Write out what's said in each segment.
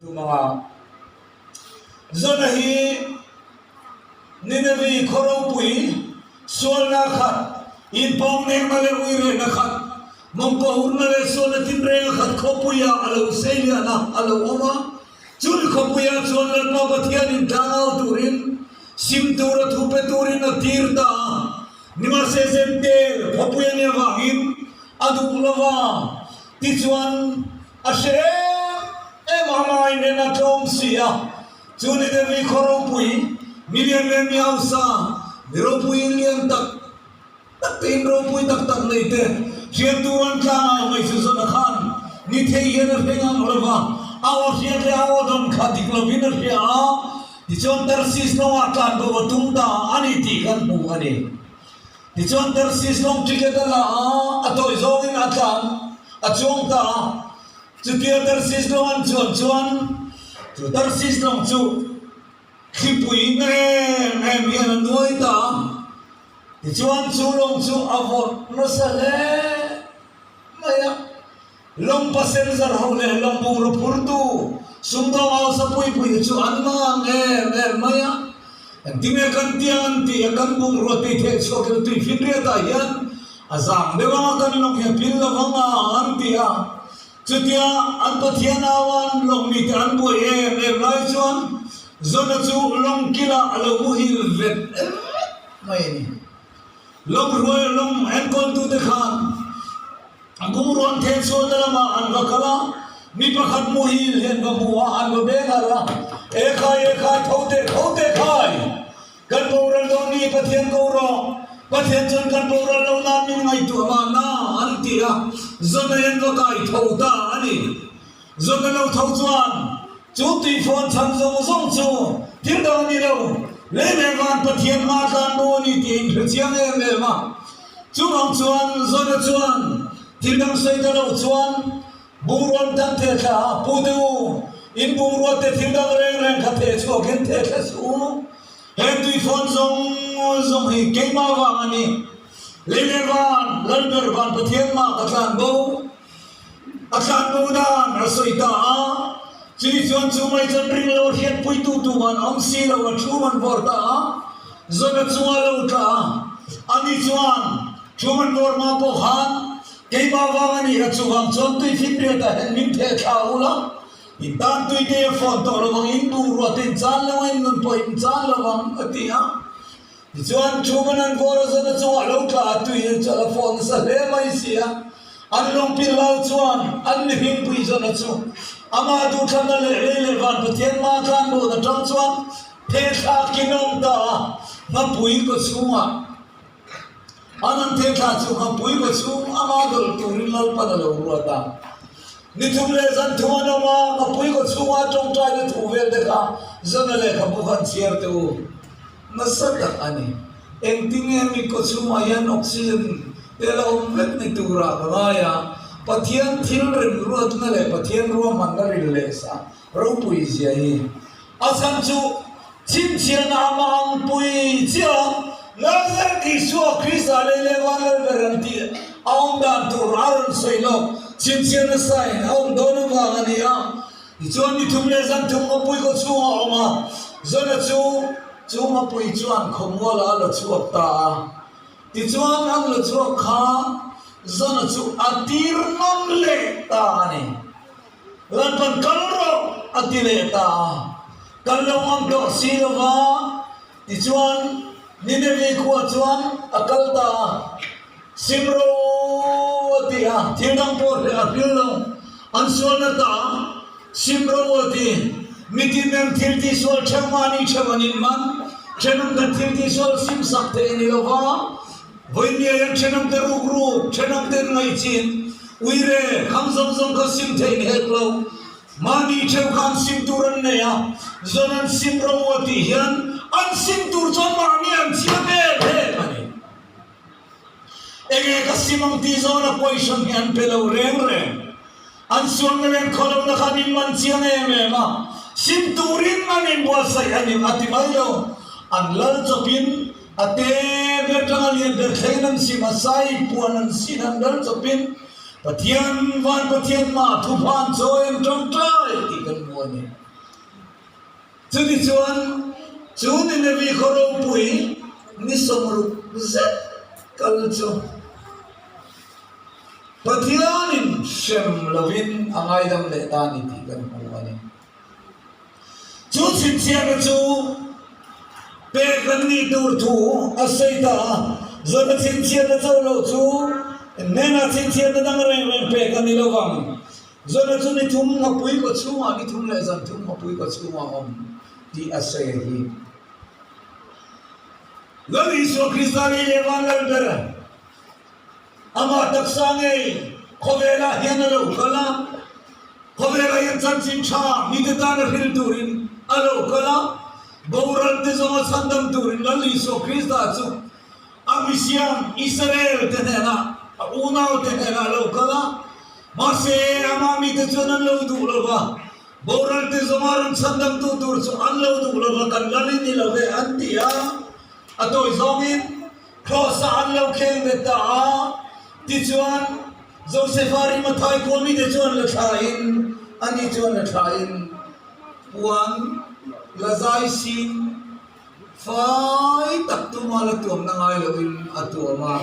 Tumanga Zona hi Ninevi khaw ropui sualna khat, inpawng nekna leh uirehna khat, mawngkaw hurna leh sualna tinrenga khat khawpuia a lo seilian a, a lo awm a. Chumi khawpuiah chuan Lalpa Pathianin tlangau turin, sim tura thu pe turin a tir ta a. Nimahse Zentel khawpui a nih avangin a duh lo va, tichuan a hre em em a, amah in en a tlawm si a. Chu ni Devi khaw ropui, mi lian leh mi hausa, mi ropui in lian tak tak te in ropui tak tak nei te hriat tur an tlang au mai chu zawna khan ni thei hian a hre ngang lo va, a aw hriat leh a aw dawn kha dik lovin a hria a. Tichuan Tarsis lawngah tlan bo a tum ta a ni tih kan hmu a ni. Tichuan Tarsis lawng ticket a la a, a tawi zawngin a tlan a chuang ta a. Chutia Tarsis lawng an chuan chuan chu Tarsis lawng chu thlipui na em em hian a nuai ta a. Tichuan chu lawng chu a vawrh nasa hle mai a. Lawng passenger ho leh lawng bungraw phurtu sumdawng hausa pui pui chu an mang em em mai a. Engtinge kan tiang an tih a, kan bungrua tui theh chhuak ila tui finriat ah hian a zang deuh anga kan lawng hi a pil lo vang a an ti a. Chutia an Pathian au a an lawng mite an buai em em lai chuan Zona chu lawng kilah a lo muhil vet vet mai a ni. Lawng hruai lawng enkawltute khan A bungrawn theh chhuahna lamah an va kal a, mi pakhat muhil hi an va hmu a, an va beng harh a, E khai, e khai, tho teh, tho teh khai! Kan boral dawn ni, Pathian ko rawh, Pathian chuan kan boral lo nan min ngaihtuah mahna, an ti a, Zawnei an va kai tho ta a ni. Zawn a lo tho chuan chu tuifawn chhan zawng zawng chu thil dang a ni lo, lei leh van Pathian hma tlan bo a ni tih a inhre chiang em em a. Chuvang chuan Zona chuan thil dang sawi ta lo chuan bungrua tan theh thla a, Pu te u, in bungrua te thil dang reng reng kha theh chhuakin theh thla suh u. He tuifawn zawng zawng hi keimah vang a ni. Lei leh van, Lalber van Pathian mah ka tlan bo. A thlan bo dan a sawi ta a, chumi chuan chu mai chuan ring lo a hriatpuitu tu man awm si lo a thu man vawr ta a, Zona chunga lo tla a, ani chuan thu man vawr hma pawh khan keimah vang a ni a, chuvang chuan tui finriat ah hian min theh thla ul a, in tan tui te a fawn tawh lovang, in bungrua te in chan lo a, in nun pawh in chan lovang a ti a. Tichuan, Truman an vawr a zawna chungah lo tla a tui chu a la fawh nasa hle mai si a. An lungpil lau chuan an mihring pui zawna chu amah duhthlanna leh lei leh van Pathian hma tlan bawhna tang chuan thehthla kin a awm ta a. Nghapui kaw chhungah an an thehthla chu nghapui kaw chhung amah dawlh turin Lalpan a lo ruat a. Ni thum leh zan thum an awm a, nghapui kaw chhunga tawngtaina thu vel te kha zawna lehkhabu khan chhiar teh u. Nasa tak a ni. Engtinge mi kawchhungah hian oxygen te la awm vek ni turah ka ngai a, Pathian thil remruatna leh Pathian ruahmanna ril leh sa ropui zia hi. A chhan chu chhinchhiahna amah ang pui chiah Nazareth Isua Krista lei leh van Lalber an tih a awm dan tur a rawn sawi lawk chhinchhiahna sain a awm dawn avang a ni a. Tichuan ni thum leh zan thum ngapui khaw chhungah a awm a, Zona chu chu ngapui chuan khawmualah a la chhuak ta a. Tichuan an la chhuak kha Zona chu a tir ngam leh ta a ni. Lalpan kal rawh a ti leh ta a, kal lo ngam tawh si lo va, tichuan Nineveh khua chuan a kal ta a. Simro a ti a, thil dang pawh hleh a hril lo. An sualna ta a, Simro a ti. Mitin nen thil tihsual theuh mahni theuh an inman. Thenawm kan thil tihsual sim sak theih a ni lo va, vawinia hian thenawm te ruk ruk, thenawm ten ngaihchin, uire, kham zawng zawng kha sim theih in hek lo. Mahni theuh kha an sim tur an nei a, zawn an simro a tih hian an sim tur chuan mahni an chiang em em a ni. Enge ka sim ang tih zawna question hi an pe lo reng reng. An sualna leh an khawlohna kha an inman chiang em em a, sim turin an inbuatsaih a ni a ti mai lo. An lal chawpin a te ber tanga lian ber thlengin an sim a, sai puan an sin an lal chawpin. Pathian van Pathian mah thuphan chawi an tawngtai tih kan hmu a ni. Chutichuan, chu Ninevi khaw ropui ni 60 zet kal chu Pathianin hrem lovin a ngaidam leh ta a ni tih kan hmu a ni. Chu chhinchhiahna chu pek an nih tur thu a sawi ta a, Zawhna chhinchhiahna chauh loh chu hnenah chhinchhiahna dang reng reng pek a ni lo vang. Zawhna chu ni thum ngapui kaw chhungah ni thum leh zan thum ngapui kaw chhungah a awm tih a sawi hi. Lal Isua Krista lei leh van lal ber amah taksa ngei khawvelah hian a lo kal a. Khawvela hian chanchin tha mite tana hril turin a lo kal a, boral te zawnga chhandam turin Lal Isua Krista chu a misiam Israel te hnenah, a unau te hnenah a lo kal a. Mahse, amah mite chuan an lo duh lo va, boral te zawnga rawn chhandamtu tur chu an lo duh lo va, kan lal i ni lo ve an ti a. A tawi zawngin Kraws-ah an lo kheng bet ta a, tichuan Josefa Rimathai khua mite chuan la thlain, ani chuan la thlain puan la zai sin fai tak tuma la tuamna ngai loin a tuam a,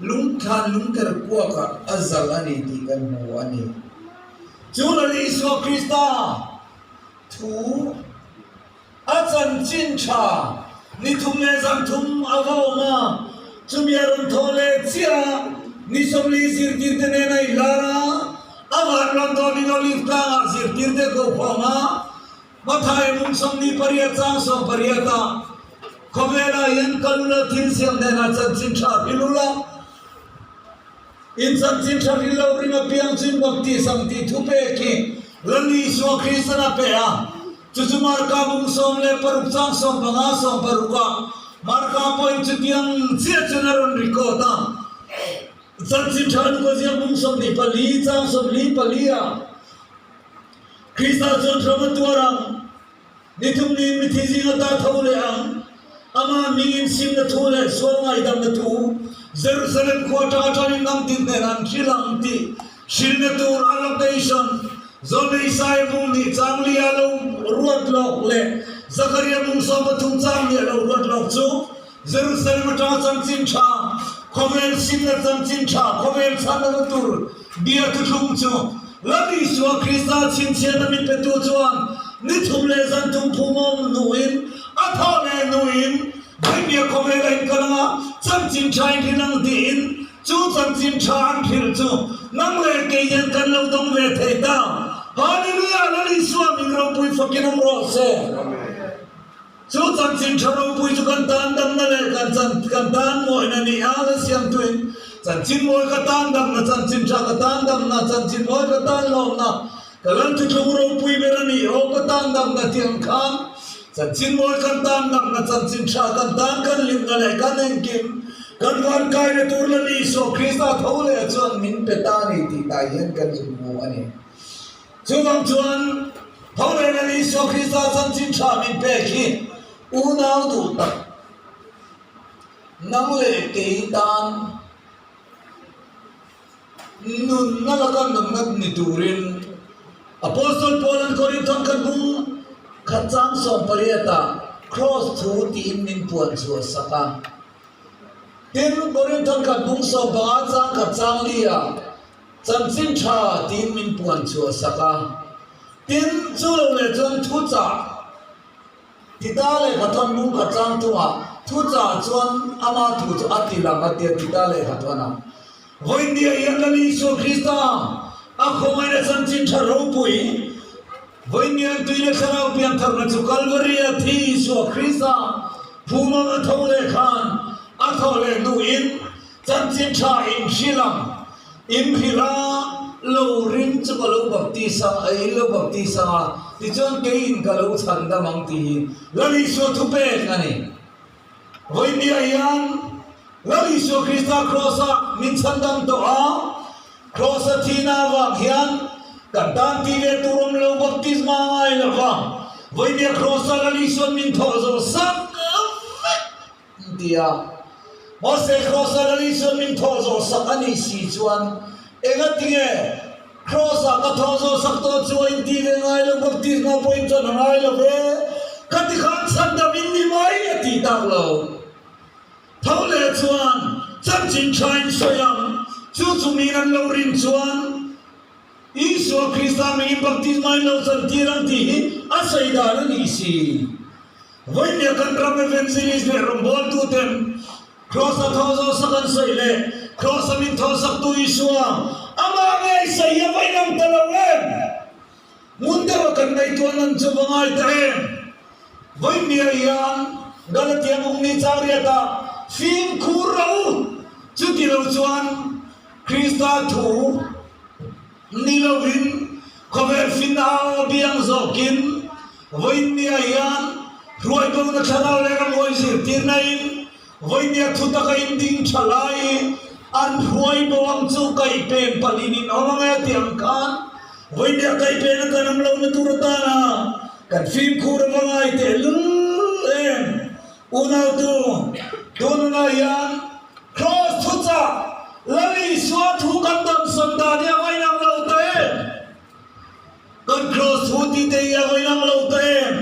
lungthlan lungker kuakah a zal a ni tih kan hmu a ni. Chu Lal Isua Krista thu. A chanchin tha ni thum leh zan thum a va awm a, chumi a rawn thawh leh chiah a, ni 40 zirtirte nen a inlar a, a van rawn dawnin Olive tlangah zirtirte ko khawm a, Mathai mum 28 chang 18 ah khawvelah hian kal ula thil siam hnenah chanchin tha hrilh ula, In chanchin tha hril lo ring apiang chu in baptis ang tih thu pek hi Lal Isua Kristan a pe a. Chu chu Marka bung 16 chang 15 16 ah Marka pawhin chutiang chiah chuan a rawn record a. Chanchin tha Luka ziak bung 24 chang 44 ah Krista chuan ram a tuar ang. Ni thum niin mithi zinga ta tho leh ang, amah hmingin simna thu leh sual ngaidamna thu Jerusalem khua atanga tanin ngam tin hnenah an hrilh ang tih hrilhna tur allocation Zawlne Isaia bung hnih chang li a lo ruat lawk leh Zakaria bung 13 chang hnih a lo ruat lawk chu Jerusalem atanga chanchin tha, khawvel simna chanchin tha, khawvel chhanna tur bia thuthlung chu Lal Isua Krista chhinchhiahna min petu chuan ni thum leh zan thum phumawm hnuin a thawh leh hnuin Vaimia khawvel a inkal anga chanchin tha in hrilh ang tiin chu chanchin tha an hrilh chu nang leh kei hian kan lo dawng ve thei ta. Hallelujah! Lal Isua min ropui fakin awm rawh se. Chu chanchin tha ropui chu kan tan damna leh kan chan kan tan mawina ni a, la siamtuin chanchin mawi ka tan damna, chanchin tha ka tan damna, chanchin mawi ka tan lawmna, ka Lal thuthlung ropui ber a ni aw ka tan damna tih ang khan chanchin mawi kan tan damna, chanchin tha kan tan kan hlimna leh kan engkim kan van kaina tur la ni Isua Krista tho leh chuan min pe ta a ni tih tah hian kan zuk hmu a ni. Chuvang chuan Thorelna Isua Krista chanchin tha min pek hi unau duh tak nang leh kei tan nunna laka nunna ni turin Apostle Paul-a'n Korinthon khat bung khat chang 18 ah Kraws thu tiin min puan chhuah sak a. Tin, Korinthon khat bung 15 chang khat chang li ah Chanchin tha tiin min puan chhuah sak a, tin chu lo leh chuan thu chah Tita lehkha thawn lung khat tlang tungah thu chah chuan ama thu chu a ti lang a tia Tita lehkha thawn a. Vawiindia hian Lal Isua Krista a khawngaihna chanchin tha ropui vawiindian tuile thlarau piantharna chu Kalvaria thi Isua Krista phumang a tho leh khan a thawh leh hnuin chanchin tha inhrilh ang. Inhrilh a, lo ring chu ka lo baptis ang a, in lo baptis ang a, tichuan keiin ka lo chhan dam ang tih hi Lal Isua thupek a ni. Vawiinniah hian Lal Isua Krista Kraws-ah min chhan dam tawh a, Kraws-a thihna avang hian kan tan tih leh tur awm lo baptisma a ngai lo va, vawiinniah Kraws-ah Lal Isua'n min thawh zawh sak vek. An ti a. Mahse, Kraws-a Lal Isua'n min thawh zawh sak a nih si chuan. Engatinge Kraws-ah ka thaw zawh sak tawh chu a inti ve ngai lo, baptisma pawh in chuan a ngai lo ve, ka ti khan chhandam in ni mai a tih tak lo. Tho leh chuan chanchin tha in sawi ang, chu chu miin an lo rin chuan Isua Krista mingin baptisma in lo chantir ang tih hi a sawi dan a nih si. Vawinia kan ram evangelist leh rawngbawltuten Kraws-a thaw zawh sak an sawi leh Kraws-a min thaw saktu Isua amah ngei sawi hi a va inang ta lo em? Ngun deuha kan ngaihtuah nan chu va ngai ta em? Vawinia hian Galatia bukni chang riatah fimkhur rawh u, chuti lo chuan Krista thu Ni lovin khawvel fin a biang zawkin vawinia hian hruaitawna thlarau leh ramhuai zirtirna in vawinia thutaka in ding tha lai an hruai bo ang chu kaih pen palhin in awm ang e tih ang khan vawinia kaih pen a kan awm lohna tur atana kan fimkhur a va ngai tehlul em. Unautu, tunah hian Kraws thuchah Lal Isua thu kan dawnsawn dan hi a va inang lo ta em? Kan Kraws thu tih te hi a va inang lo ta em?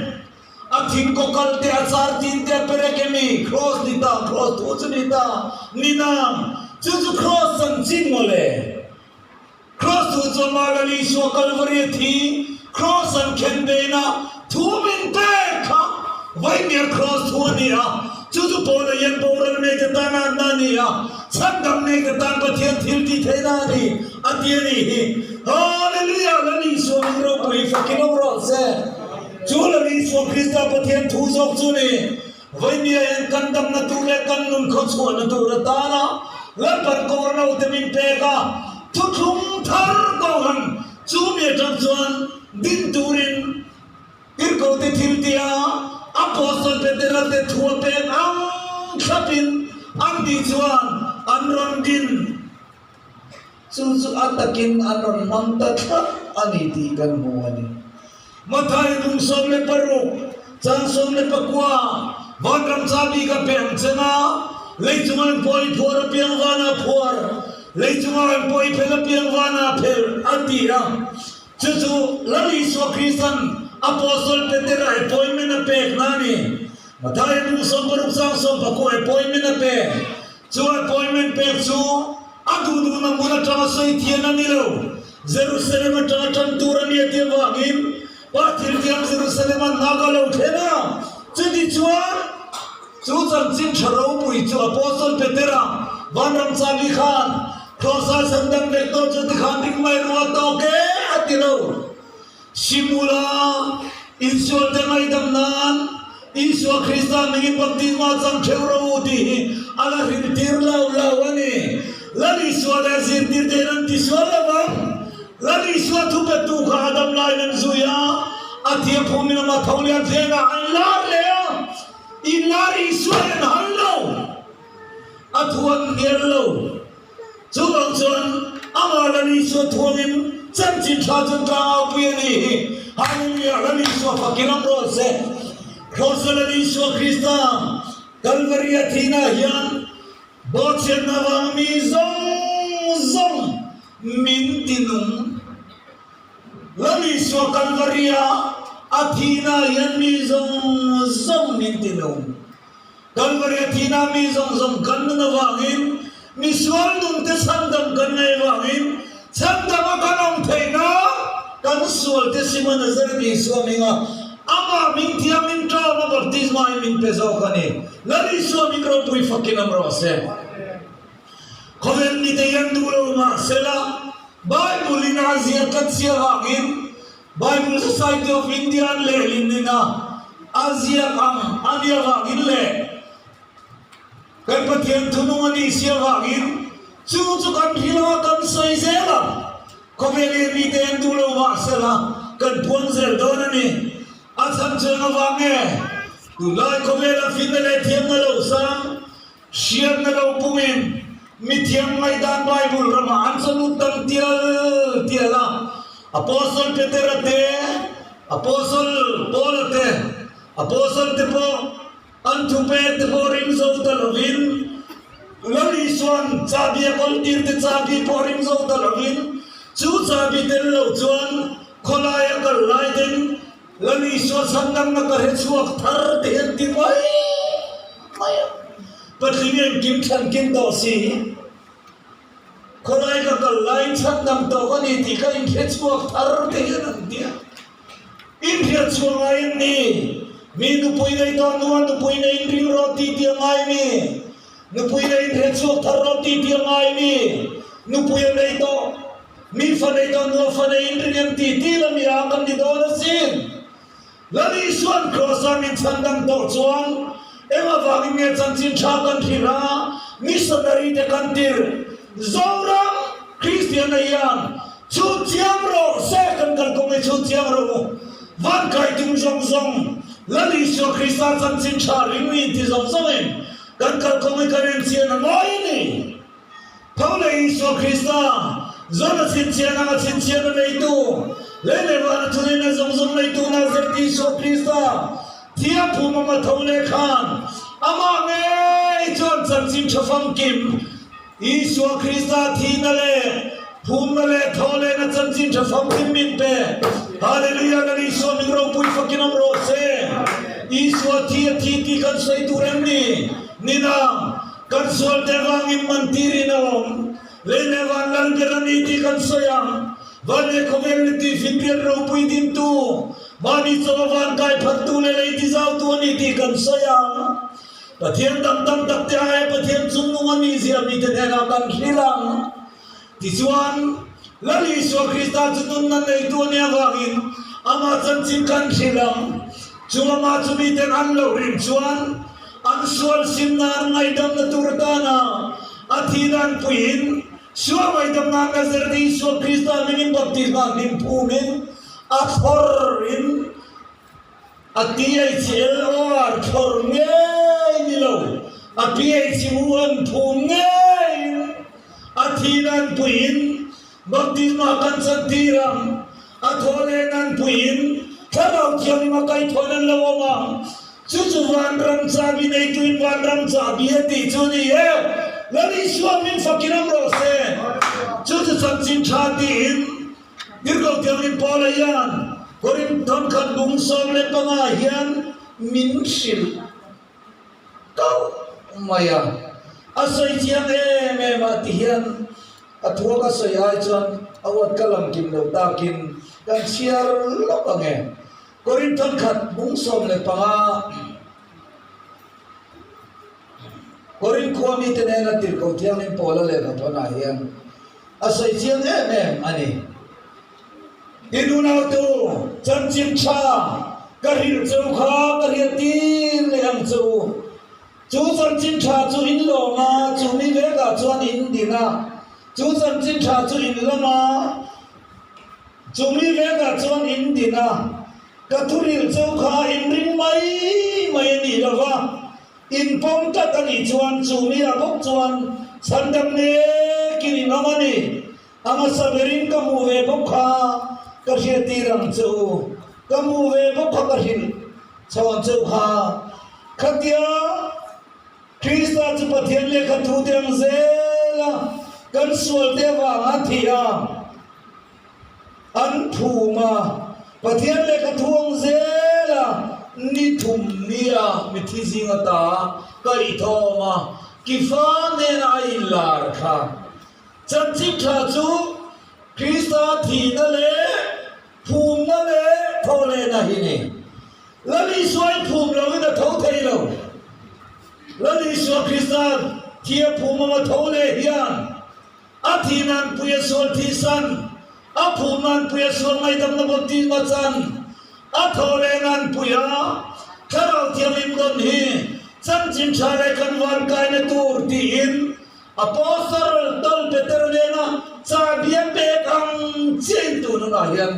A thing kaw kal te, a char tin te a perek emi? Kraws ni ta, Kraws thu chu ni ta, ni nang, chu chu Kraws chanchin mawle. Kraws thu chu amah Lal Isua Kalvari a thi, Kraws an khen bena thu min pek kha Vaimir Kraws thu a ni a, chu chu Paula hian boral nei te tan a na a ni a, chhandam nei te tan Pathian thil tih theihna a ni a ti a nih hi. Hallelujah! Lal Isua min ropui fakin awm rawh se. Chu Lal Isua Krista Pathian thu zawk chu ni. Vawinia hian kan damna tur leh kan nun khawchhuahna tur atana Lalpan kawr naute min pek a, thuthlung thar kohhran chu mi atang chuan din turin Tirhkohte thil tia Apostle Petera te thu a pek ang thlapin an tih chuan an rawn din. Chu chu a takin an rawn hmang ta thlap a ni tih kan hmu a ni. Mathai hnung 16, chang 19, Vanram chabi ka pe ang chen a, lei chunga an pawh i phuar apiang vana phuar, lei chunga an pawh i phel apiang vana phel, a ti a. Chu chu Lal Isua Krista'n Apostle Petera appointment a pekna a ni. Mathai hnung 16 chang 19 appointment a pek. Chu appointment pek chu a duh duhna hmun atanga sawi thian a ni lo. Jerusalem atanga tan tur a ni a tih avangin Pa thilthiam Jerusalem a hna ka lo thlen a. Chuti chuan chu chanchin tha ropui chu Apostle Petera vanram chabi khan Krosa chhandam vek tawh chu tikhan ring mai ru a tawk e a ti lo. Simula insualte ngaihdam nan Isua Krista hmingin baptisma chang theuh rawh u tih hi a la hrilhtir lo lo a ni. Lal Isua leh a zirtirte hian an tisual lo vang. Lal Isua thupetu kha a dam laiin an zui a, a thia phumin ama tho lian thlengah an lar leh a, inlar Isua hi an hal lo, a thu an hnial lo. Chuvang chuan amah Lal Isua thuangin chanchin tha chu tlangau pui a ni hi. Hallelujah! Lal Isua fakin awm rawh se. Krawsa Lal Isua Krista Kalvari a thihna hian bawhchhiatna avanga mi zawng zawng min tinung. Lal Isua Kalvari a a thihna hian mi zawng zawng min tinung. Kalvari a thihna mi zawng zawng kan nun avangin, misual nungte chhandam kan nei avangin, chhandama kan awm theihna kan sualte sima Nazareth Isua hminga amah min thiam in ṭawm a baptisma hi min pe zawk a ni. Lal Isua min ropui fakin awm rawh se. Khawvel mite hian duh lo mahsela Bible in a ziah tlat si avangin Bible Society of India an lehlin ina a ziak ang a nih avangin leh kan Pathian thunung a nih si avangin chu chu kan hrilh a, kan sawi zel ang. Khawvel hi mite an duh lo mahsela kan puang zel dawn a ni. A chhan chuan avang nge tunlai khawvela finna leh thiamna lo sang Hriatna lo pungin mithiam ngaihdan Bible ramah an chalut tam tial tial a. Apostle Petera te, Apostle Paula te, Apostle te pawh an thupek te pawh ring zo ta lovin. Lal Isua'n chahbi a kawltir te chahbi pawh ring zo ta lovin, chu chahbi tel lo chuan khawlai a kal lai ten Lal Isua chhandamna ka hre chhuak thar te hian ti mai mai a. Patling engkim thlankim tawh si. Khawlai ka kal laiin chhandam tawh ka ni tih ka inhre chhuak thar te hian an ti a. Inhriat chhuah ngai an ni. Mi nupui nei tawh hnua nupui nei inring rawh tih tih a ngai mi. Nupui nei inhriat chhuak thar rawh tih tih a ngai mi. Nupui a nei tawh, mi fa nei tawh hnua fa nei inring em tih tih la mi a kan ni dawn asin. Lal Isua'n Kross-a min chhandam tawh chuan eng avangin nge chanchin tha kan hrilh a, missionary te kan tirh? Zoram Kristianna hian chhut chiang rawh se kan kalkawng hi chhut chiang rawh u. Van kai tum zawng zawng Lal Isua Krista chanchin tha ring mi inti zawng zawngin kan kalkawng hi kan enchian a ngai a ni. Tho leh Isua Krista, Zona chhinchhiah nanga chhinchhiahna neitu, lei leh vana thuneihna zawng zawng neitu Nazareth Isua Krista, thia phum ama tho leh khan, amah ngei chuan chanchin tha famkim, Isua Krista thihna leh phumna leh tho lehna chanchin tha famkim min pe. Hallelujah! Lal Isua min ropui fakin awm rawh se. Isua thi a thi tih kan sawi tur em ni? Ninang! Kan sualte avangin man tirin a awm. Lei leh van lal ber a ni tih kan sawi ang. Van leh khawvel ni tih finriat ropui dintu, mahni chaw a van kai phattu leh lei tizautu a ni tih kan sawi ang. Pathian dang tam tak te aia Pathian chungnung a nih zia mite hnenah kan hrilh ang. Tichuan, Lal Isua Krista chu nunna neitu a nih avangin amah chanchin kan hrilh ang. Chu amah chu miten an lo rin chuan an sual simna an ngaihdamna tur atana a thih dan puiin sual ngaihdamna an la zir Isua Krista hmingin baptisma hlim phumin a thlawrin A THLOR thlawr ngei ni lo, a PHU an phum ngeiin a thin an puiin baptisma kan chantir ang, a thaw len an puiin Thlarau Thianghlim a kaithawn an lo awm ang. Chu chu vanram chahbi neituin vanram chahbi a tih chu a ni e. Lal Isua min fakin awm rawh se. Chu chu chanchin tha tiin Tirhkoh Thianghlim Paula hian Korinth thawnkhat bung 15 hian min hrilh kauh mai a. A sawi chiang em em a ti hian a thua ka sawi ai chuan a uat ka lam kim lo takin kan chhiar lawk ang e. Korinth thawnkhat bung 15 Korinth khua mite nena Tirhkoh Thianghlim Paula lehkha thawnah hian A sawi chiang em em a ni. I nunautu chanchin tha ka hrilh cheu kha ka hriat tir leh ang che u. Chu chanchin tha chu in lawm a, chu mi vekah chuan in din a. Chu chanchin tha chu in lam a, chu mi vekah chuan in din a. Ka thuhrilh cheu kha in ring mai mai a nih lo va. Inpawm tlat a nih chuan chu mi a bawk chuan chhandam mekin in awm a ni. A hmasa berin ka hmuh ve bawk kha ka hriattir ang che u. Ka hmuh ve bawk kha ka hrilh chhawn che u kha. Khatia Krista chu Pathian lehkha thute ang zela kan sualte avanga thih a, An phum a, Pathian lehkha thuang zela ni thum nia mithi zing ata kaihthawm a, Kifa nena a inlar kha. Chanchin tha chu Krista thihna leh phumna leh thawhlehna hi ni. Lal Isua in phum loin a tho thei lo. Lal Isua Krista thia phum anga tho leh hian A thi nan pui a sual thisan, a phum nan pui a sual ngaihdamna baptisma chan, a thaw leh nan pui a Thlarau Thianghlim dawn hi chanchin tha leh kan van kaina tur tiin Apostle Tal Peter nena chahbi a pek ang chiahin tun hunah hian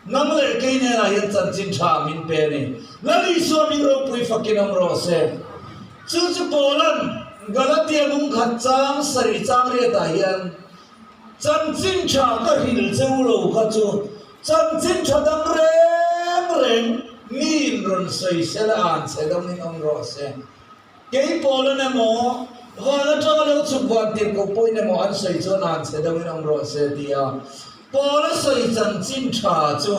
nang leh kei nenah hian chanchin tha min pe a ni. Lal Isua min ropui fakin awm rawh se. Chu chu Paula'n Galatia lungkhat chang sarih chang riatah hian, Chanchin tha ka hrilh cheu lo kha chu chanchin tha dang reng reng miin rawn sawi sela an che dawngin awm rawh se. Kei Paula'n emaw? Van atanga lo chhuk van tirhkoh pawhin emaw an sawi chuan an chhe deuhin awm rawh se ti a Paula sawi chanchin tha chu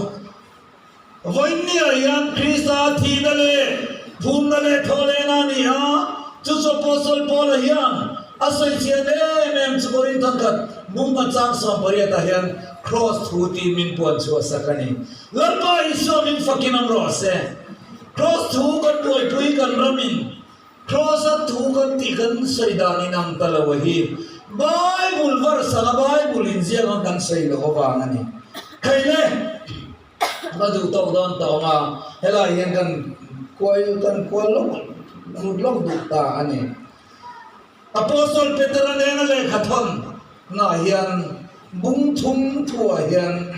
Vawiinniah hian Krista thihna leh phumna leh thawhlehna a ni a, chu chu Apostle Paula hian a sawi chhiat em em chu Korinth khat mumba chang sawmpariatah hian Kraws thu tih min puan chhuah sak a ni. Lalpa Isua min fakin awm rawh se. Kraws thu kan buaipui kan ramin Kraws-a thu kan tih kan sawi dan inang ta lo a hi Bible verse anga Bible inziak ang kan sawi loh avang a ni. Thei le! Ka duh tawk dawn tawh ang a, helai hian kan kuai kan kual lawk lut lawk duh ta a ni. Apostle Petera nena lehkha thawn nah hian bung thum thuah hian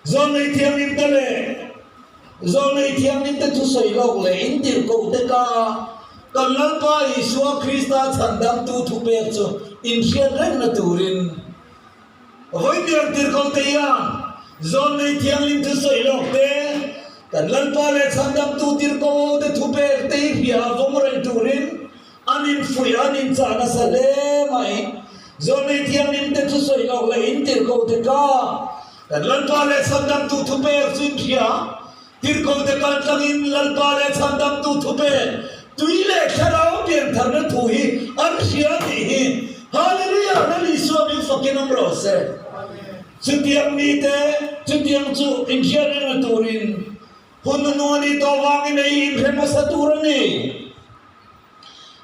Zawnei thianghlim te leh Zawnei thianghlim te thusawi lawk leh intirhkoh te ka kan Lalpa Isua Krista chhandamtu thupek chu inhriat rengna turin Vawipiang tirhkoh te hian Zawnei Thianghlim thusawi lawk te, kan Lalpa leh Chhandamtu tirhkoh ho te thupek te hi hria a vawng reng turin an infuih a, an inchah nasa hle mai. Zawnei Thianghlim te thusawi lawk leh in tirhkoh te ka kan Lalpa leh Chhandamtu thupek chu in hria. Tirhkoh te kal tlangin Lalpa leh Chhandamtu thupek tui leh thlarau piantharna thu hi an hria tih hi Hallelujah Lal Isua min fakin awm rawh se. Chutiang mite chutiang chu inhriat rengna turin hun nunung a nih tawh vangin ei inhre hmasa tur a ni.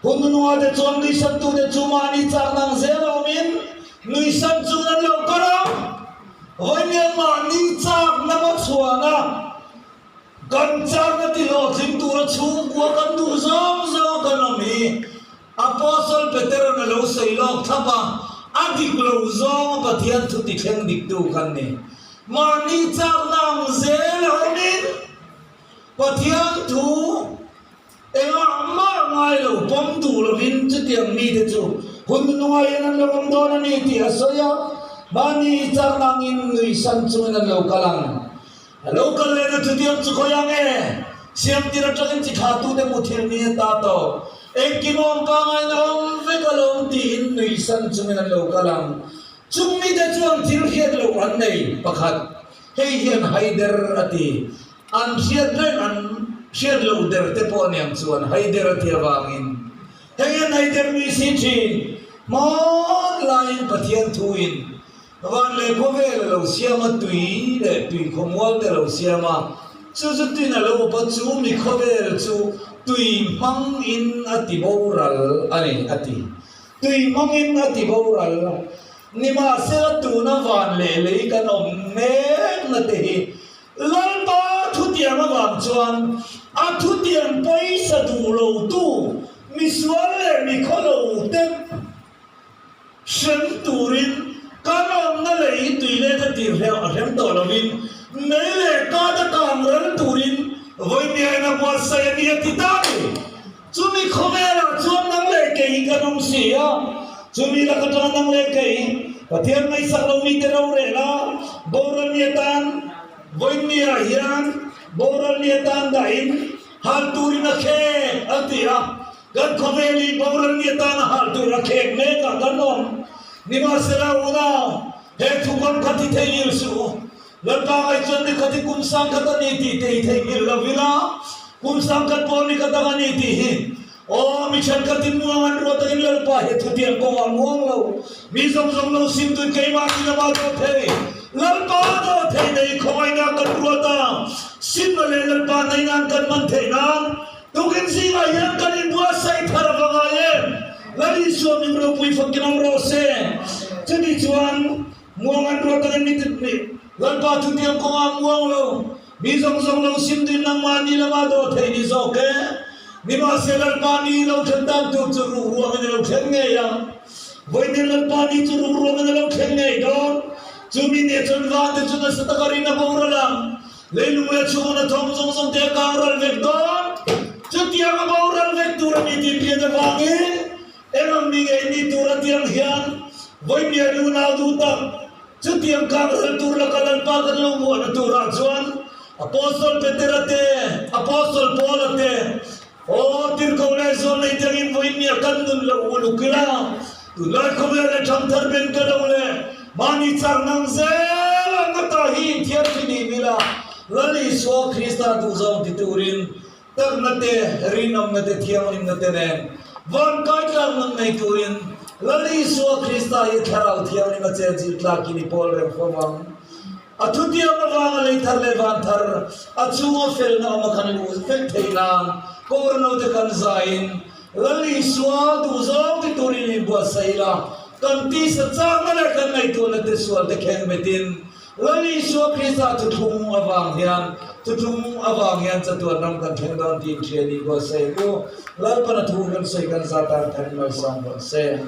Hun nununga te chuan nuihsantute chu mahni chakna ang zel awmin nuihsan chungin an lo kal a, vawiin mahni chakna hmachhuana kan chakna tihlawhtling tura chhungkua kan duh zawng zawng kan awm hi Apostle Petera'n a lo sawi lawk thlap a, a dik lo zawnga Pathian thu tithleng diktu kan ni. Mahni chakna ang zel awmin Pathian thu Engah mah ngai lo pawm duh lovin chutiang mite chu hun nunga hian an lo awm dawn a ni tih a sawi a, mahni chak nangin nuihsan chungin an lo kal ang. A lo kal lehna chutiang chu khawi ang e? Siamtir atangin chi thlatute muthilh ni a ta tawh. Engkim awm pangaiin a awm vek alawm tiin nuihsan chungin an lo kal ang. Chung mite chuan thil hriat loh an nei pakhat. Hei hian haider a ti. An hriat reng an hriat loh der te pawh aniang chuan haider a ti avangin hei an haider mi si thin. Hman laiin Pathian thuin van leh khawvel a lo siam a, tui leh tui khawmual te a lo siam a, chu chu tuin a lo awp a, chu mi khawvel chu tui hmangin a ti boral a ni a ti. Tui hmangin a ti boral. Nimahsela tuna van leh lei kan awm mekna te hi Lalpa thutiang avang chuan a thutiang pawisa duh lotu misual leh mikhawlo te hrem turin kan awmna lei tui let a tir hleuh a hrem tawh lovin mei leh kat a kang ral turin vawipiain a buatsaih a ni a ti ta a ni. Chumi khawvelah chuan nang leh kei hi kan awm si a, chumi lak atanga nang leh kei Pathian ngaihsak lo mite rorel a, boral ni atan vawinia hian boral ni atan dahin hal turin a khek a ti a, kan khawvel hi boral ni atana hal tur a khek mek ah kan awm. Nimahsela unau, he thu kan kha ti thei ngil suh u. Lalpa ngai chuan ni khat hi kum sangkhat a ni tih te i theihnghilh lo ila, kum sangkhat pawh ni khat ang a ni tih hi aw mi thenkhatin muang an ruat angin Lalpa hi thutiang kawngah muang lo, mi zawng zawng lo sim tui keimah ni lama daw thei, Lalpa daw thei nei khawngaihna kan ruat a, simna leh Lalpa nei nan kan man theih nan tukin zingah hian kan inbuatsaih thar a va ngai em? Lal Isua min ropui fakin awm rawh se. Chutih chuan. Muang an ruat angin mi mi Lalpa thutiang kawngah muang lo, mi zawng zawng lo sim duin nangmah ni lama daw thei ni zawk e. Nimahse Lalpa ni lo thlen dan tur chu ruk ruangin a lo thleng ngei ang. Vawiin Lalpa ni chu ruk ruangin a lo thleng ngei dawn. Chu mi nia chuan vante chu nasa taka rin a boral ang. Leilung leh chhunga na thawm zawng zawng te a kang ral vek dawn. Chutiang a boral vek tur a ni tih hriat avangin Eng ang mi ngei ni tur a tiang hian vawipian unau duh tak chutiang kang ral tur laka Lalpa kan lo muahna turah chuan Apostle Petera te, Apostle Paula te. Aw, tirhkoh leh zawl nei tangin vawiin nia kan nun loh uluk ila, tunlai khawvel leh ṭhamthar ben ka lo leh mahni chak nang zel ang ata hi inthiar fihlim ila, Lal Isua Krista duhzawng ti turin takna te, rinawmna te, thianghlimna te nen van kaitlak nun nei turin Lal Isua Krista hi Thlarau Thianghlim a chenchilh tlakin i pawl reng fo ang. A thutiam avanga lei thar leh van thar, a chhunga felna awm a kan luh vek theih nan Kawrno te kan zaiin Lal Isua duhzawng ti turin inbuatsaih ila, kan tisa chakna leh kan ngaihtuahna te sual te kheng betin Lal Isua Krista thuthlung avang hian thuthlung avang hian chatuan ram kan thleng dawn tiin hria ni buatsaih u. Lalpana thu kan sawi kan zat tan tharin malsawm rawh se.